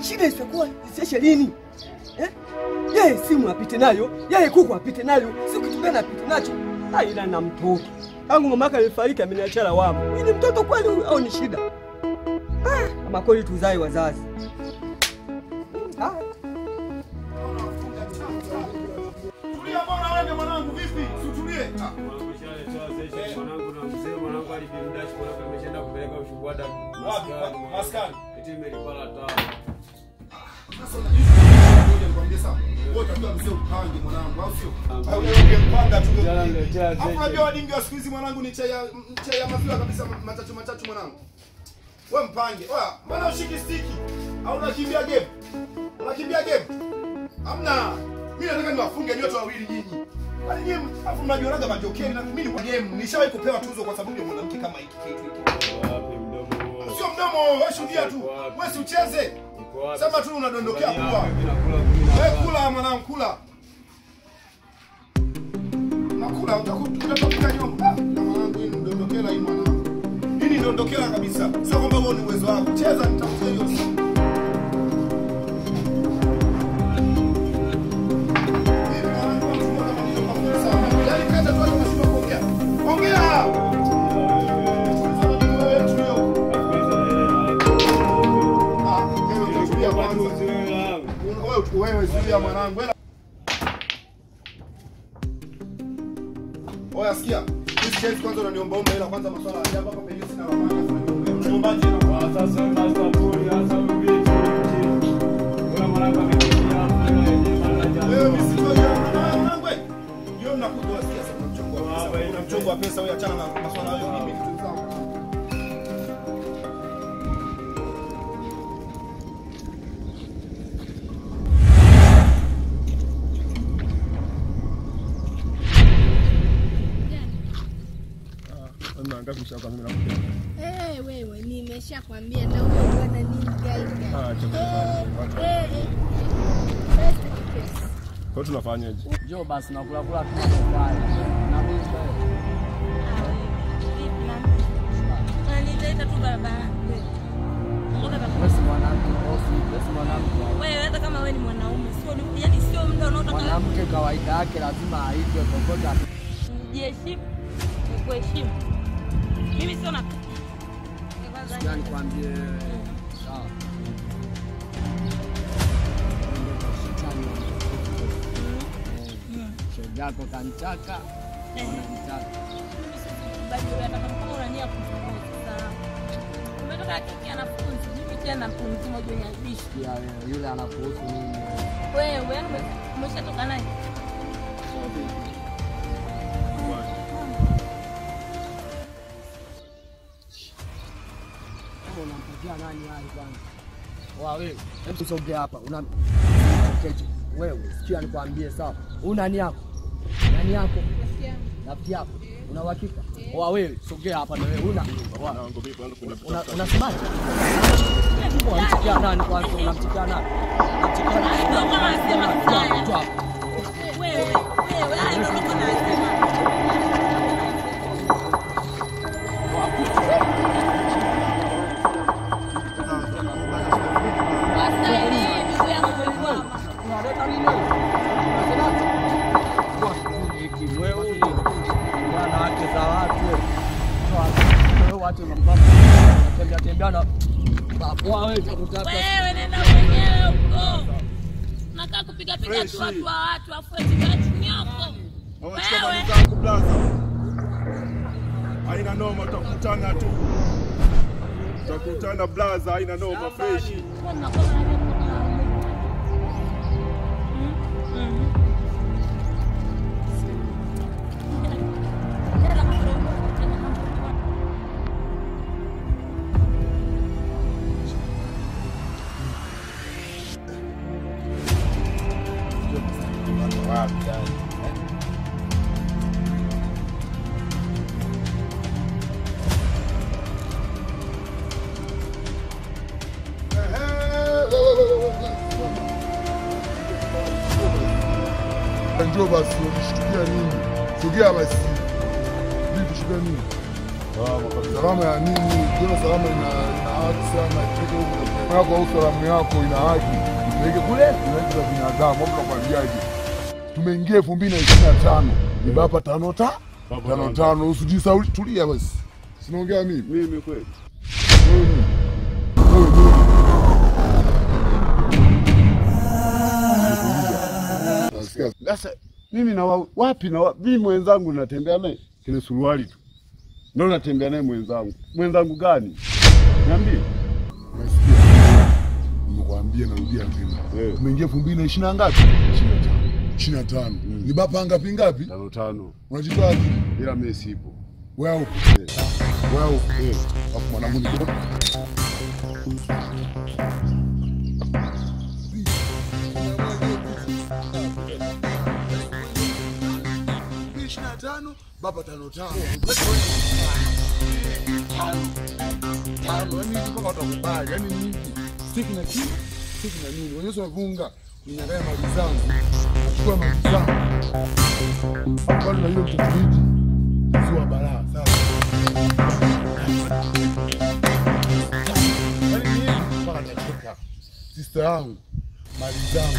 Shida isiyokuwa isiishe lini? Eh? Yeye simu apite nayo, yeye kuku apite nayo, si kitu gani apite nacho. Ila na mtoto. Tangu mamaka alifariki ameniacha lawama. Huyu ni mtoto kweli au ni shida? Kama kweli tuzae wazazi. Tulia bwana wewe mwanangu vipi? Utulie. Mwanangu na mzee mwanangu alibimdash mwanangu ameshaenda kupeleka ushuhuda wapi? Maskani. Eti imelipala tano. Sasa unajua nikwambie sawa. Wewe utakuwa mzee upange mwanangu au sio? Au wewe ungepanga tu. Hapo unajua wadingi wa siku hizi mwanangu ni chai ya maziwa kabisa machachu machachu mwanangu. Wewe mpange. Oya, mbona ushiki stiki? Au unakimbia game? Unakimbia game? Hamna. Mimi nataka niwafunge nyote wawili nyinyi. Kwani nyinyi afu mnajionaga majokeri na mimi ni kwa game. Nishawahi kupewa tuzo kwa sababu ya mwanamke kama hiki kitu hiki. Wapi mdomo huo? Sio mdomo, wewe shuhudia tu. Wewe si ucheze. Sema tu unadondokea pua. Wewe kula mwanangu kula. Nakula utakuta nyongo. Na mwanangu hii ndondokela hii mwanangu. Hii ni ndondokela kabisa. Sio kwamba wewe ni uwezo wako. Cheza nitakutia hiyo. Ongea. Wewe zuia mwanangu. Oya sikia. This case kwanza unaniomba omba hela kwanza masuala ya ajabu hapa pengine sina mapanga sasa. Unaombaje hela? Sasa master puli sasa vipi? Kuna mwanangu amekimbia hapo na wewe mimi sitoje mwanangu wewe. Yeye mnakuja sikia sasa mchongo wa pesa. Kuna mchongo wa pesa wewe achana na masuala hayo mimi kitu zangu. Eh, wewe nimeshakwambia na huyo bwana ni mgaiga. Kwa tunafanyaje? Njoo basi nakula kula tu pale. Na mimi unaniita tu baba. Wewe si mwanamke, wewe si mwanamke. Wewe hata kama wewe ni mwanaume, sio yani sio muda unaotaka. Mwanamke kawaida yake lazima aitwe popote. Jiheshimu, nikuheshimu. Mimi sio na sikia nikwambie sawa. Shogako kanitaka, unanitaka. Mimi sikubali wewe hata kama unania kufukuza. Umetoka kiki anafunzi, mimi tena mtu mzima juu ya bishi. Ya wewe yule anakuhusu nini? Wewe umeshatoka naye. Unampatia nani hali kwanza? Wewe, hebu sogea hapa. Una wewe, sikia nikwambie sawa. Una nani yako? Nani yako? Rafiki yako. Una uhakika? Wewe, sogea hapa na wewe una. Unasemaje? Unamtikia nani kwanza? Unamtikia nani? Unamtikia nani? Ndio kama nasema sana. Wewe, wewe, hayo ndio kama nasema. Wewe nenda mwenyewe huko. Nakaa kupiga piga tu watu wa watu afu eti nyoko. Wewe zangu blaza. Haina noma tutakutana tu. Tutakutana blaza haina noma fresh. Njoo basi, unishtukia nini? Sogea basi. Vipi shida nini? Salama ya nini? Jema salama ina watu sana. Yako au salamu yako ina haki. Ipeleke kule unaweza za binadamu. Hapo nakwambiaje? Tumeingia 2025. Ni baba tano ta? Tano tano usijisahau, tulia basi. Sinaongea mimi. Mimi kweli. Wewe. Sasa mimi na wapi na mimi mwenzangu natembea naye kile suruali tu. Ndio natembea naye mwenzangu. Mwenzangu gani? Niambie. Unasikia? Nimekuambia narudia tena. Tumeingia 2020 ngapi? 25. 25. Ni baba ngapi ngapi? 5. Unajitoa wapi? Ila mimi sipo. Wewe. Wewe. Hapo mwanangu ni 25 baba 5 5. Tano, yani mpaka utakubali. Yani nini? Stiki na kitu, stiki na nini? Wenyewe wamevunga kunyang'anya mali zangu. Nachukua mali zangu. Hapo bado na yule mtoto hiji. Sio balaa, sawa. Yani nini? Mpaka nitacheka. Sister yangu, mali zangu.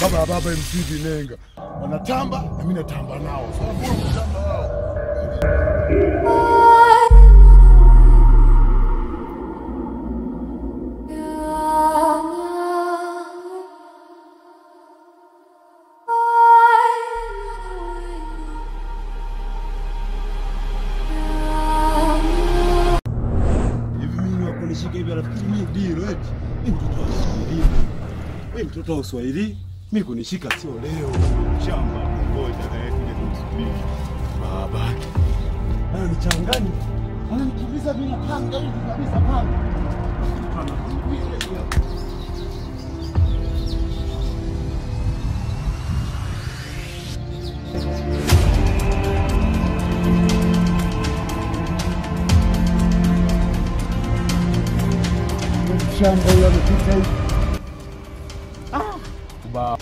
Baba baba MC Nenga wanatamba na mimi natamba nao. So kutamba wao. Hivi mimi wakunishika hivi rafiki mimi ndio eti. Mimi mtoto wa Kiswahili. Mimi mtoto wa Kiswahili. Mimi kunishika sio leo. Shamba ngoja na yeye tuje tumsubiri. Babake. Ananichanganya. Ananikimbiza bila panga hivi kabisa panga. Shamba huyo amepita hivi.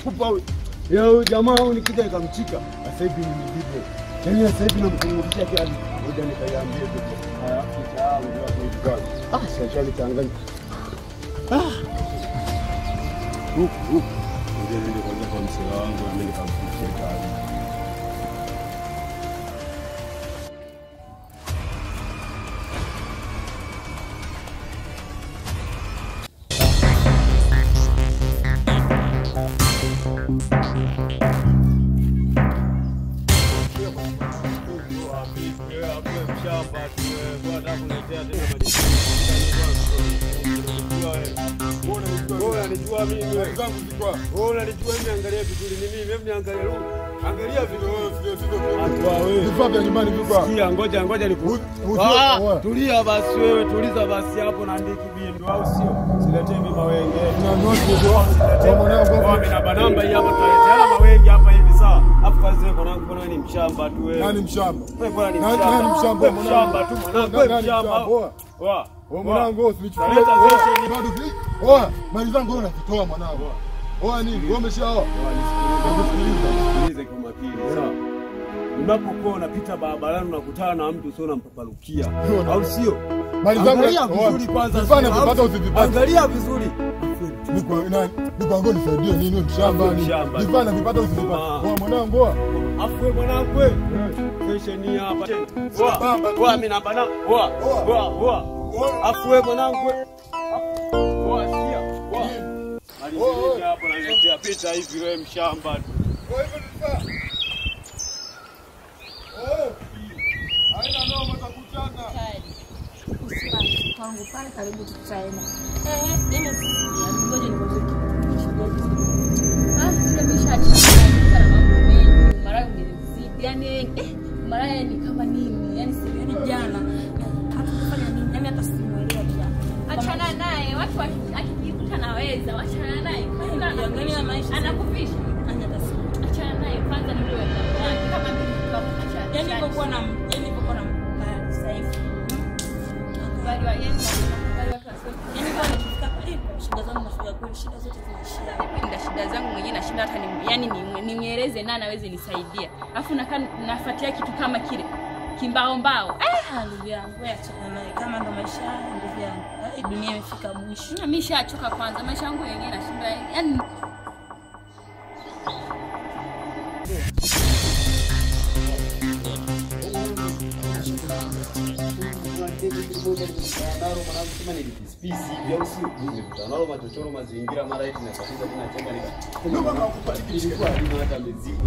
Kupa huyo jamaa huyu nikija nikamchika. Sasa hivi ni mzigo. Yaani sasa hivi namkumbushia kila ngoja nikaiambie tu. Haya picha yangu hapo hivi gani. Ah, sasa nichanganya. Ah. Huku huku. Ngoja niende kwanza kwa msela wangu na mimi nikamfikishie taarifa. Sikia, ngoja ngoja niku. Tulia basi wewe, tuliza basi hapo na ndiki bindu au sio? Siletee mimi mawenge. Siletee mwanangu. Mimi na banamba hii hapa tutaleteana mawenge hapa hivi sawa. Afu kazi wewe mwanangu, mbona ni mshamba tu wewe? Nani mshamba? Wewe bwana ni mshamba. Nani mshamba? Mshamba tu mwanangu, wewe mshamba. Poa. Wewe mwanangu usinichukulie. Bado oa, mali zangu wewe unazitoa mwanangu. Oa nini? Wewe umeshaoa. Nisikilize kwa makini sawa. Unapokuwa unapita barabarani unakutana na mtu sio unampaparukia. Au sio? Mali zangu angalia vizuri kwanza. Vipana vipata usivipate. Angalia vizuri. Niko nisaidie nini wewe mshamba ni? Vipana vipata usivipate. Oa mwanangu oa. Afu wewe mwanangu wewe. Station hapa. Oa. Oa mimi namba na. Oa. Oa. Oa. Afu wewe mwanangu wewe. Oa sikia. Oa. Mali hapo naletea picha hivi wewe mshamba tu. Kwa hivyo tufaa. Haina noma takutana. Usiwahi kwangu pale karibu tutaenda. Mimi ngoja nikwambie kitu. Ah, nimeshachana na mambo mengi. Mara ungenizidi. Yaani mara ni kama nini? Yaani sioni jana. Hatukufanya nini? Yaani hata simuelewa pia. Achana naye, watu akijikuta naweza, achana naye. Kwanza angalia maisha. Anakufisha. Achana naye kwanza ni wewe. Kama mimi nikakuacha. Yaani nilipokuwa na sasa hivi. Nakubali wa yeye, nakubali watu wasio. Yaani kama nikifika pale shida zangu nafika kweli, shida zote zinaishia. Mimi shida zangu mwenyewe nashinda hata ni yani nimueleze nani aweze nisaidia. Alafu nakaa nafuatia kitu kama kile. Kimbao mbao. Ah, ndugu yangu, wewe achana naye. Kama ndo maisha haya ndugu yangu. Dunia imefika mwisho. Mimi nishachoka kwanza, maisha yangu yenyewe nashinda. Yaani nalo machochoro mazingira mara eti nakatiza tena chenga Ndio maana nakupa nika. Hata mizigo.